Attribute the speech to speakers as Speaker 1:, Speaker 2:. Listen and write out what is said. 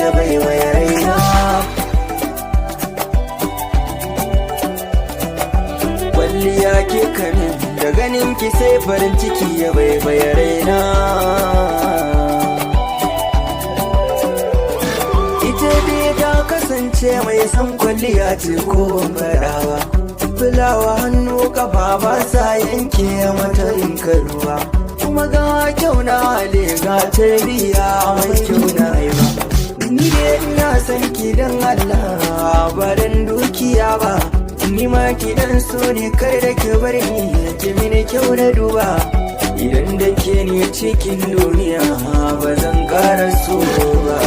Speaker 1: ya baibaye raina. Kwalliya ke kamin, da ganin ki sai farin ciki ya baibaye raina. Ita dai ta kasance mai son kwalliya ce, ko ban faɗa ba. Fulawa hannu kafa ba sa yanke mata in karuwa. Kuma ga kyau na hali, ga tarbiya mai kyau na haiba. Ni dai ina son ki dan Allah, ba dan dukiya ba. Ni ma ki dan so ne, kar da ki bar ni, ki mini kyau na duba. Idan da ke ne cikin duniya, ba zan ƙara so ba.